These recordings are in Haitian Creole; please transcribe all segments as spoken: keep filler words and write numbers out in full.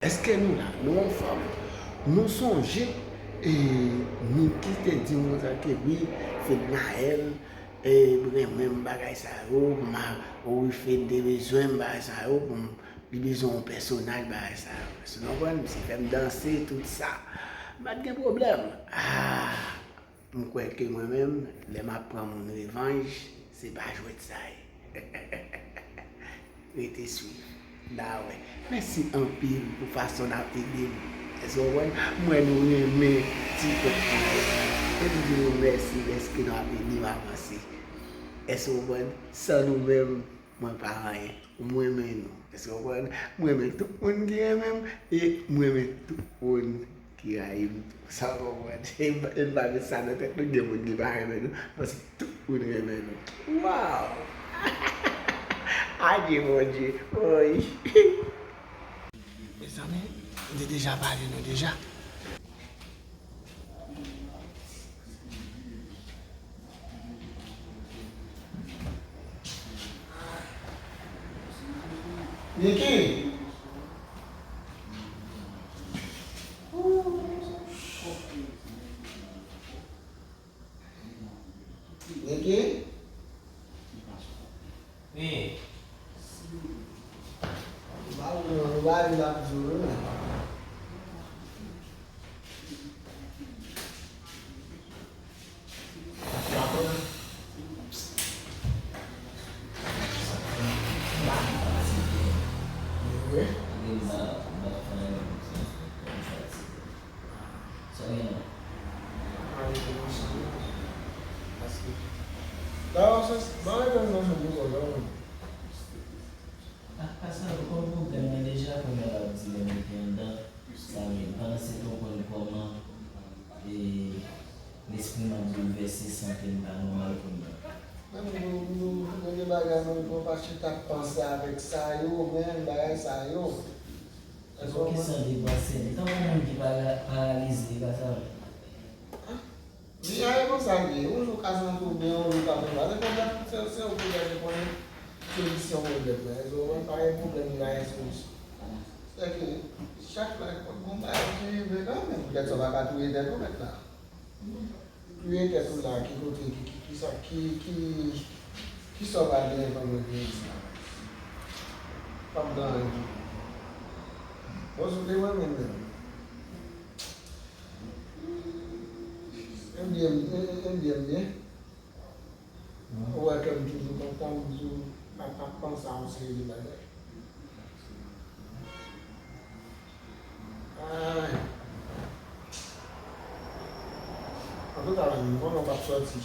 Èske nou la? Nou anfòm? Nou sonje, e, Niki te di m konsa ke wi, Fednaelle, e, renmen m bagay sa yo, ma, wi, Fed te bezwen m bagay sa yo, pou m, li bezwen yon pèsonaj bagay sa yo. Èske nou konprann? Misye fè m danse, tout sa. M pa t gen pwoblèm. Ah! M kwè ke mwen menm, lè m ap pran moun revanj, se pa jwèt sa ye. Rete swiv. N a wè. Mèsi anpil pou fason n ap ede m. Èske w konprann? M wè nou renmen ti kòk mwen. E m di nou mèsi dèske nou ap ede m avanse. Èske w konprann? San nou menm, mwen pa anyen. M renmen nou. Èske w konprann? M renmen tout moun ki renmen m e m renmen tout moun ki rayi m tou. Sa w konprann? E m, e m pa met sa nan tèt nou, gen moun ki pa renmen nou, paske tout moun renmen nou. Wow! Adye Bondye! Woy! Mezanmi, m te deja pale nou deja. Niki! Niki? Wi. Ou pa vle, ou pa vle l ap di w, wi, men. Apa sa, ou konn pwoblèm nan deja, kounye a l ap di lè m te anndan. Sa vle di, pandan se tan w konn kòman, e, lespri m ap boulvèse, sante m pa nòmal kounye a. Menm nou, nou, nou gen bagay nou, nou pa chita panse avèk sa yo, menm bagay sa yo. Èske w konprann? Kesyon de panse, li tankou moun ki para-, paralize, li pa sa vre. Deja, e konsa l ye. Yon jou w ka santi w byen, yon jou w ka pi mal. Se pwoblèm, se, se yon pwoblèm ki konnen solisyon pwoblèm nan. Èske w konprann? Pa gen pwoblèm ki pa gen solisyon. Sèke chak fwa, fòk gon bagay ki rive kanmenm. Poutèt sa, w pa ka touye tèt ou mentnan. Touye tèt ou la, ki kote, ki, ki, ki sa, ki, ki, ki sa w pral genyen kòm referans la? P ap gen anyen ditou. Bon, sou te mwen menm menm. Ebyen, e, e, ebyen, byen. Ou wè ke m toujou kontan, m toujou ap, ap panse a yon seri de bagay. Ay. Antouka, menm, m konnen w p ap sòti.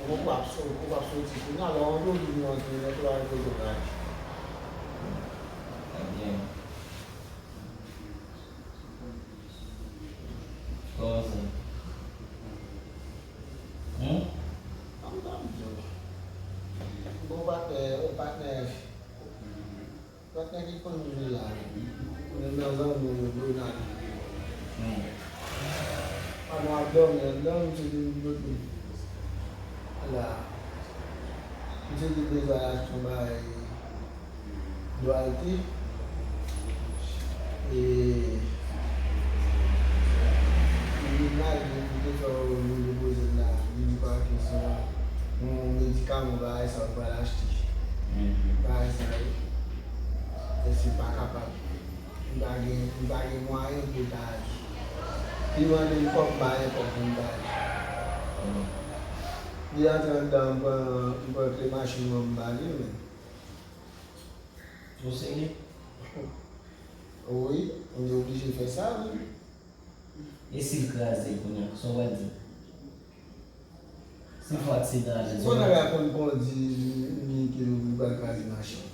Ou p ap sò-, ou p ap sòti kounye a, lè w antre, w toujou antre, nèt ou pa gen kote w prale. Ebyen. Kòman sa? Humm? An m ta di w. Bon, patnè, patnè, patnè ki konn jwe la, menm nan zanmi w yo, Donald. Humm. Pandan w ap dòmi anndan, misye di m, la. Misye te bezwen al achte yon bagay Duarte, e, li vin la, li, li te fè yon, yon depoze l la, li di pa kesyon yon medikaman, bagay sa, ou pral achte. Bagay sa yo. E si pa kapab, li pa gen, li pa gen mwayen pou l ta ale. Li mande m kòb, m ba l kòb pou m ta ale. Li antre anndan, m pran, m pran kle machin mwen, m ba li, men. Ou serye? Wi, m te oblije fè sa, wi. E si l kraze l kounye a, sa w pral di? Si l fè aksidan avè l, sa w pral di? Bon, nèg la konn kondi, li, li, li pral kraze machin.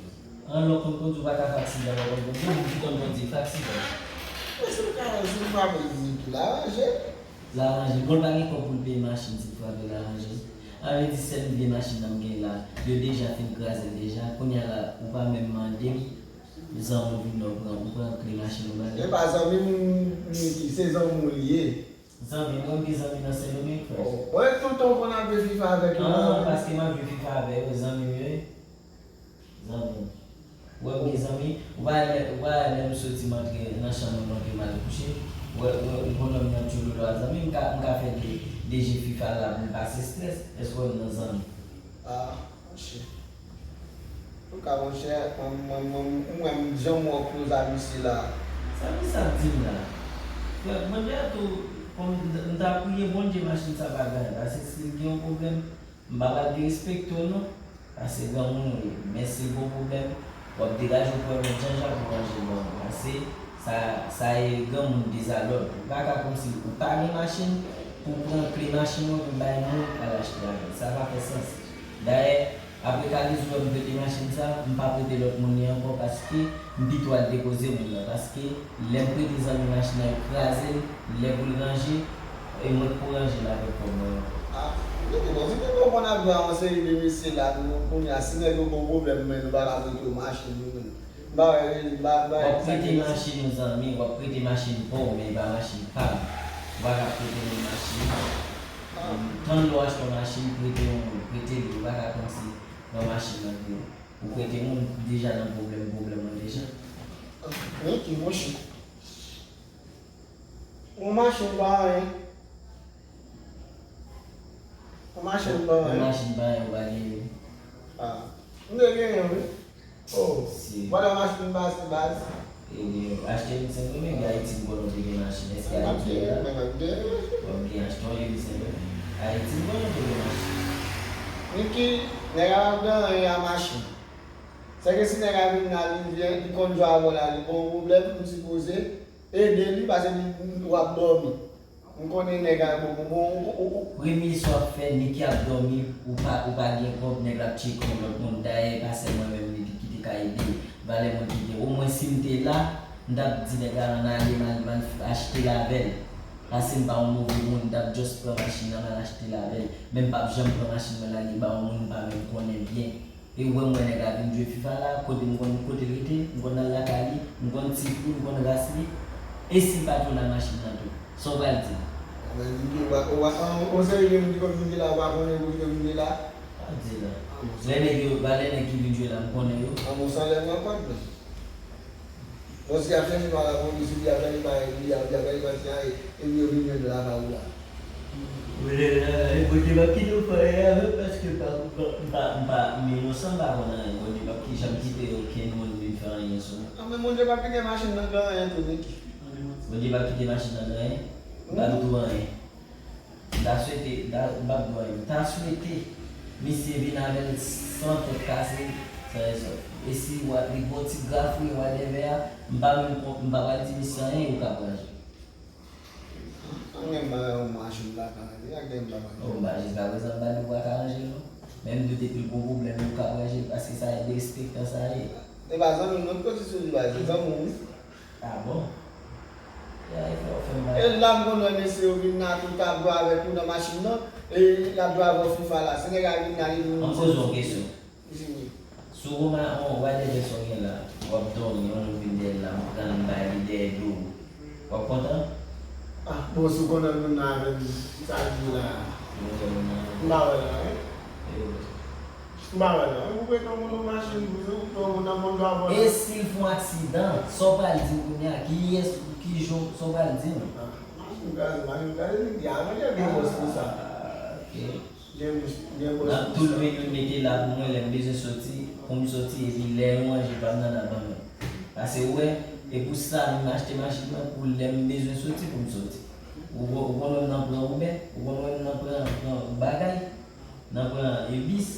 An, lè w konn kondi, w pa ka fè aksidan, lè w konn kondi. Moun ki konn kondi, fè aksidan. Men si l ka, si l frape li tou, l aranje. L aranje. Bon, l pa gen kòb pou l peye machin, si l frape l aranje. Sa vle di sèl vye machin nan m gen la, yo deja fin kraze l deja. Kounye a la, ou pa menm mande m, zanmi w vin la, ou pran, ou pran kle machin ou ba li. E pa zanmi m, Niki, se zanmi w li ye. Zanmi m, mwen gen zanmi nan Sendomeng, frè. Oh, mwen tout tan w konn ap jwe fifa avèk yo la. An, paske m ap jwe fifa avè yo, zanmi m yo ye. Zanmi m. Wè, mezanmi, ou pa wè, ou pa wè lè m soti, m antre nan chanm mwen, m antre m al kouche. Wè, wè, ou konn wè m nan tchoulolo a, zanmi, m ka, m ka fè de, de je fifa la pou m pase strès. Èske w wè m nan, zanmi? Ah, monchè. Antouka, monchè, mwen, mwen, mwen, mwen, jan m wè w close a misye la. Sa misye ap di m la? Frè, mwen deja tou, kòm m t-, m t ap priye Bondye machin sa pa ganyen, paske si l gen yon pwoblèm, m pa pral derespekte w non, paske granmoun ou ye, men si l gen yon pwoblèm, w ap degaje w pou w mèt Jan Jak pou ranje l ban ou, paske sa, sa e granmoun dezalòd. Ou pa ka kòmsi ou pa gen machin, pou w pran kle machin ou, pou w bay moun al achte avè l. Sa pa fè sans. Dayè, apre Kaliz ou wè m prete machin sa, m pa prete lòt moun li ankò, paske m pito al depoze moun nan, paske lè m prete zanmi machin nan, yo kraze l, lè pou l ranje, e mwen k pou ranje l avèk kòb mwen ankò. Ah, gade, bon, si te konprann ap jwe a yon seri de mesye la, nou, kounye a, si nèg yo gen yon pwoblèm, men nou pa ka prete yo machin, nou menm. M pa wè, m pa, m pa wè. W ap prete machin ou, zanmi, w ap prete machin pa w, men e pa machin pa m. Ou pa ka prete moun machin. Ah. Tann lè w achte yon machin, prete yon moun, prete li, ou pa ka kòmsi pran machin nan pou ou. Ou prete moun deja nan pwoblèm, pwoblèm lan deja. Ah, men ki monchè. Yon machin pa anyen. Yon machin pa anyen. Yon machin pa anyen, ou pa genyen. Ah. M te genyen, wi. Oh. Si. Vòlè machin pase, baz. Ebyen, achte yon Sendomeng, Ayiti, m konnen w te gen machin. Èske Ayiti la? Mwen pa gen. W ap gen achte yon Sendomeng. Ayiti, m konnen w te gen machin. Niki, nèg la ap gen anyen a machin. Sèke si nèg la vin nan Rivyè, li konn jwe avè w la, li gen yon pwoblèm, m sipoze ede li, paske li, w ap dòmi. M konnen nèg la bon, bon, bon, ou, ou, ou. Premye sa w ap fè, Niki ap dòmi, ou pa, ou pa gen kòb, nèg la ap tcheke yon lòt moun. Dayè, e pa sèl mwen menm li ki te ka ede. Valè mwen ki gen. Omwen si m te la, m t ap di nèg la ann ale, m al, m al achte l avè l. Paske m pa yon move moun, m t ap just pran machin nan, m al achte l avè l. Men m p ap janm pran machin mwen lage ba yon moun m pa menm konnen byen. E ou wè m wè nèg la vin jwe fifa la, kote m konn, kote l rete, m konn al lakay li, m konn tit li, m konn ras li. E si l pa t wè nan machin nan tou, sa w pral di? Anben, vin jwe, ou pa, ou pa, an, on seri de moun ki konn vin jwe la, ou pa konnen pou yo vin jwe la. Pa di la. Lè nèg yo, ba lè nèg ki vin jwe la, m konnen yo. An, on san lè m wè kòd, men. Bon, si y ap chèche pa lapolis, ou di y ap chèche pa FBI, ou di y ap chèche pa C I A, epi yo vin jwenn lakay ou la. Mwen la, e Bondye p ap kite w fè anyen avè m, paske m pa, m pa, m pa, m inosan, m pa konn anyen. Bondye p ap ki-, janm kite okenn moun vin fè anyen sou mwen. Anben, Bondye p ap kite machin nan gen anyen tou, Niki. Bondye p ap kite machin nan gen anyen. M p ap di w anyen. M ta swete, m ta, m p ap di w anyen. M ta swete misye vin avè l san tèt kase, san rezon. E si wa-, li gon ti grafouye, whatever a, m pa menm kon-, m pa pral di misye anyen, yo ka ranje. Mwen menm, mwen, yon machin m pa ka ranje, ak de m pa ka ranje. Bon, m pa, jiskaprezan, m pa di w pa ka ranje l, non. Men m di w depi l gon pwoblèm, yo ka ranje l, paske sa e derespektan sa ye. E pa zanmi m, non, m konn sou li, pa, se zanmi w, wi. Ah bon? Ya, e fè w fè m mal. E la m konn wè mesye yo vin la tou k ap jwe avèk ou nan machin nan, e l ap jwe avè w fifa la. Si nèg la vin la, li vin. An poze w kesyon. Vini. Si w remak-, on, whatever sa w gen la, w ap dòmi, yon moun vin dèyè l la, m pran l, m bay li dèyè do w. W ap kontan? Ah, bon, si w konnen moun nan avè m, sa l di la. Ou konnen moun nan avè m. M pa wè l la, wi. E wi. M pa wè non. Ou prete yon moun yon machin, ou prete yon moun nan bon dwa vòlè. E si l fè yon aksidan, sa w pral di m kounye a? Kiyès, ki jan, sa w pral di m? Ah, machin kraze, machin kraze, li di, ah, mwen gen bòs pou sa. Ah, ok. Gen bòs, gen bòs pou sa. M ap tou lwe youn mete la pou mwen, lè m bezwen soti, pou m soti, epi lè yo ranje pa m nan, n a ban mwen. Paske ou wè, e pou sa m achte machin nan, pou lè m bezwen soti, pou m soti. Ou, ou konn wè m nan pran Uber, ou konn wè m nan pran, pran bagay, nan pran, e, bis.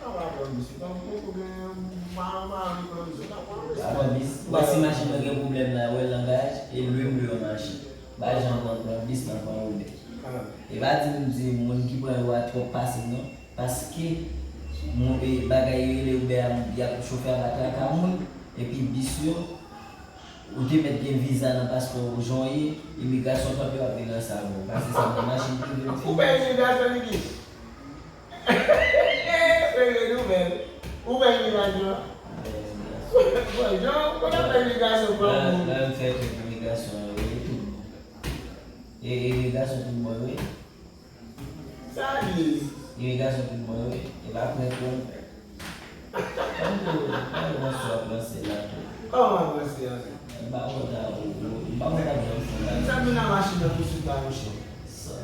Ou pa pran bis, ou pa, ou pa pran bis. Ou wè si machin nan gen pwoblèm la, wè langaj, e lwe m lwe yon machin. Pa janm pran, pran bis nan pran Uber. E pa di m di moun ki pran yo a twòp pase m non. Paske moun, e, bagay yo rele Uber a, y ap chofè a pa traka moun, epi bis yo, ou te mèt gen viza nan paspò w, jan w ye, imigrasyon tanpri w ap vin ranse avè w. Paske sa nan machin prive m fini. Ou pè imigrasyon li di. Serye nou menm. Ou pè imigrasyon. Bon, jan w konn ap fè imigrasyon pran moun. Lè m fè kèk imigrasyon yo, e tout bon. E imigrasyon tout bon, wi. Sa li ye? Imigrasyon tout bon, wi. E pa prank yo m fè. Mwen te wè, mwen te wè sou ap ranse la tou. Kòman w ap ranse a? M pa konn ta, m pa konn ta byen fè la. Sa vin nan machin nan tout swit la, monchè. Sa.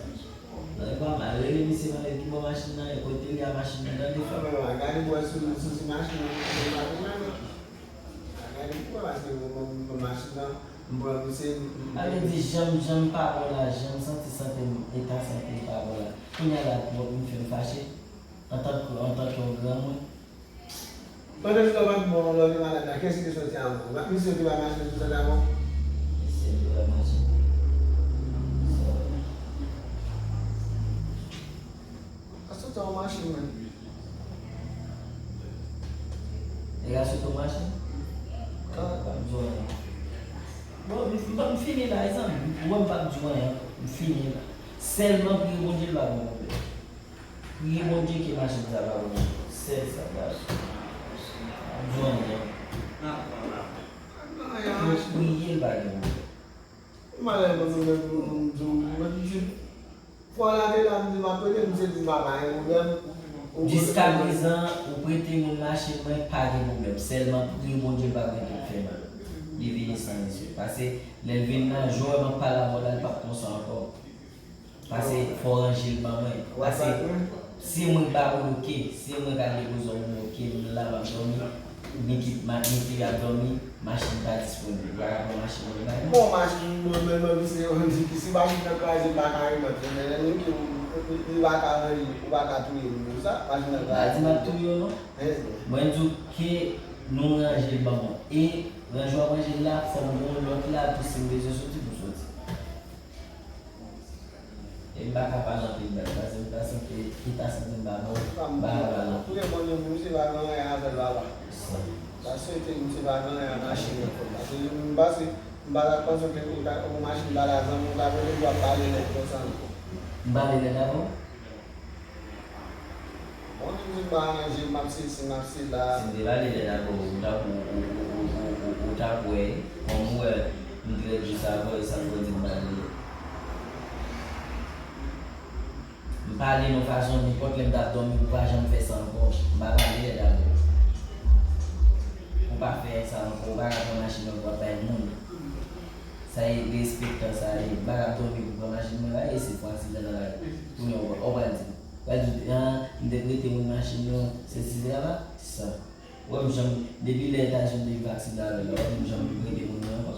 Nan, e pa mal. Rele misye, mande ki bò machin nan ye, kote li a machin nan, tande frè. Gade pou wè si, si, si machin nan, m pa konn nan. Gade pou wè, paske mwen, mwen, mwen, machin nan, m pran misye, m, m, Sa vle di, jan m, jan m pa bon la, jan m santi sante m, eta sante m pa bon la. Kounye a la, pou m fè m fache, antanke, antanke yon granmoun. Pandan se tan w pa t bon, lè w te malad la, kiyès ki te soti avè w? Misye te bay machin nan sou sante avè w? Misye te bay machin. A soti yon machin, men. Nèg la soti yon machin? Ah. Pa di w anyen. Bon, m, m, m fini la, e zanmi. Ou wè m p ap di w anyen ankò. M fini la. Sèlman priye Bondye, l pa gen pwoblèm. Priye Bondye ke machin sa pa pou nou. Sèl sa, baz. Ap di w anyen. Yo priye l pa gen pwoblèm. Malè mwen, mwen, mwen, mwen, mwen, mwen, mwen, fò la te la, m di m ap prete, misye di m pa gen pwoblèm. Jiskaprezan, ou prete moun machin mwen, pa gen pwoblèm. Sèlman priye Bondye l pa gen tout fè mal. Li vini san respè. Pase, lè l vin nan, jan w wè m ap pale avè w la, l p ap konsa ankò. Pase, fò w ranje l ban mwen. Pase, si mwen ba ou, oke. Si mwen ka depoze w, oke. M la, m ap dòmi. Niki, ma, Niki ap dòmi. Machin pa disponib. Ou pa ka pran machin mwen bay mwen. Bon, machin mwen, mwen, mwen, se yon di ki si machin nan kraze, m pa ka remèt li. Men, men, Niki, ou, ou, ou pa ka ranje, ou pa ka touye moun konsa. Machin nan kraze. M pa di m ap touye w, non. Mwen di w ke nou ranje l ban mwen. E, ranje w ap ranje l la, fò m gen yon lòt la, tou si m bezwen soti, pou soti. E m pa ka pale anpil baz, paske m ta santi, eta sante m pa bon, m pa ka pale anpil. Priye Bondye pou misye pa gen anyen avè l, papa. Sa. M ta swete misye pa gen anyen ak machin nan, frè m. Paske m pase, m pa t ap panse ke ou ta, ou machin pa la, zanmi, ou ta vin, ou ap pale nèg konsa ankò. M pale nèg avè w? Bon, m di m pa ranje, m ap sesi, m ap sela. Si m te pale lè dakò, ou t ap, ou, ou t ap wè, kòm ou wè, m trè jis avè w, e sa k fè w di m pale lè. M pale yon fason, nenpòt lè m t ap dòmi, ou pa janm fè sa ankò. M pa pale lè dakò. Ou pa fè sa ankò, ou pa ka pran machin nan pou w ap bay moun. Sa e derespektan sa ye. M pa ka dòmi pou pran machin mwen la, e se pou aksidan nan la. Kounye a w pral di. Pral di, ah, m te prete moun machin nan, se si se la, sa. Ou wè m janm, depi lè Tayson te viv aksidan avè l la, ou wè m janm prete moun nan ankò.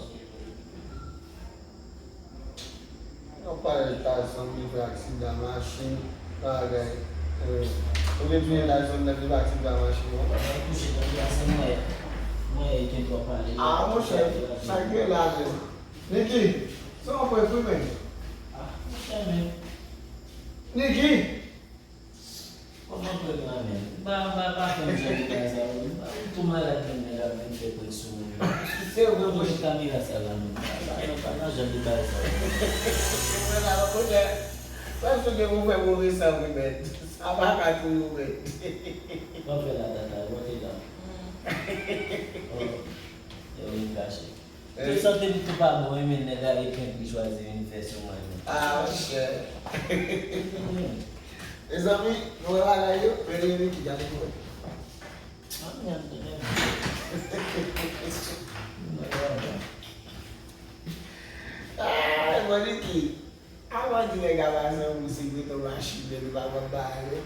Yon pale Tayson viv aksidan machin, bagay. Eh, ou te touye Tayson nan viv aksidan machin, non? Mwen touche, tande a, se mwen. Mwen ki twò pale. Ah, monchè, sa k gen la menm? Niki, se yon prank wi, men. Ah, monchè, men. Niki! Kòman prank la, men? Pa, pa, pa fè m jan de bagay sa yo. M tou malad menm, nèg ap vin fè prank sou mwen. Se vre, monchè. Kamera sa la, men. Pa, pa, pa, pa jan de bagay sa yo. Se vre la, monchè. Sa se gen pou fè move sa wi, men. Sa pa ka touye w, men. Mwen fè la, tata, mwen te la. Oh, yo vin kache. Tout sante m tou pa bon, wi, men nèg la e prank li chwazi vin fè sou mwen, men. Ah, monchè. Mezanmi, nou wè bagay yo, men li ki gade pou wè. Ah, mwen ap gade. Ah, mwen li ki. Avan di nèg la pa zanmi w, se gete w machin men li pa konn bagay yo.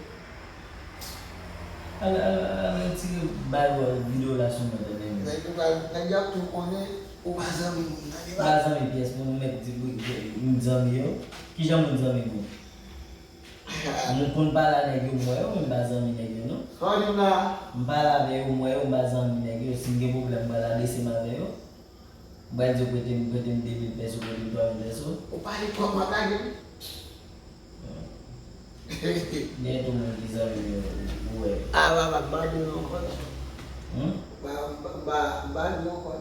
Al, al, al, al retire bay wè videyo la sou mwen, tande men. Nèg yo pa, nèg yo ap tou konnen ou pa zanmi moun nan, li pa. M pa zanmi pyès moun, ou mèt di m zanmi yo. Kijan moun zanmi moun? M konn pale a nèg yo, m wè yo, men m pa zanmi nèg yo, non. Sa w di m la? M pale avè yo, m wè yo, m pa zanmi nèg yo. Si m gen pwoblèm, m pral adrese m avè yo. M pral di yo prete m, prete m de mil pèso, prete m twa mil pèso. Ou pale kòman, lage m? Gen tou moun ki zanmi m yo, ou wè. Ah, papa, m pa di w ankò non. Hmm? M pa, m pa, m pa di w ankò.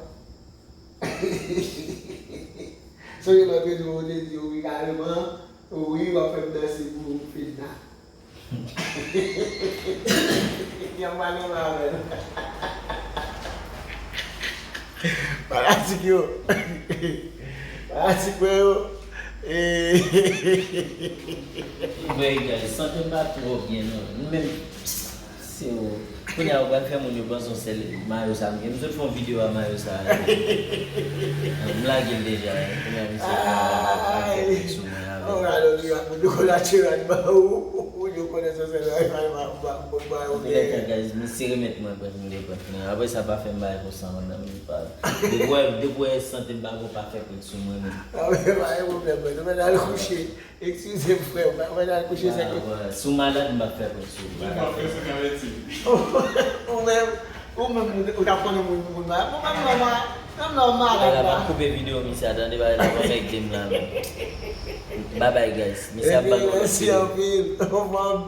Sonje lòt jou ou te di wi kareman, wi, w ap fè m danse pou Fedna. Yon pale m avè l. Fanatik yo. Fanatik mwen yo. Eh. Anmwey, guys, sante m pa twò byen, non. Nou menm, se yo. Kounye a, ou pral fè moun yo panse yon sèl mayo sa m gen. M sot fè yon videyo a mayo sa a. M lage l deja, wi. Kounye a, misye pral fè prank sou mwen avè l. Antouka, guys, misye remèt mwen prank, m te prank mwen. Apre sa, pa fè m bay konsa, madanm, li pa. Depi w wè, depi w wè sante m pa bon, pa fè prank sou mwen menm. Ah, men pa gen pwoblèm, mwen. Nou mèt al kouche. Eskize m, frè, mwen al kouche, se ke. Sou malad, m pa fè prank sou ou. Ou pa fè sa, ka rete. Ou menm, ou menm, ou t ap konnen moun, moun malad. Ou menm, nòmal, menm nòmal la. M ap koupe videyo misye a, tande, bagay la pa regle m la, non. Bye bye, guys. Misye ap ban nou lòt videyo. Mèsi anpil. Ou fòm.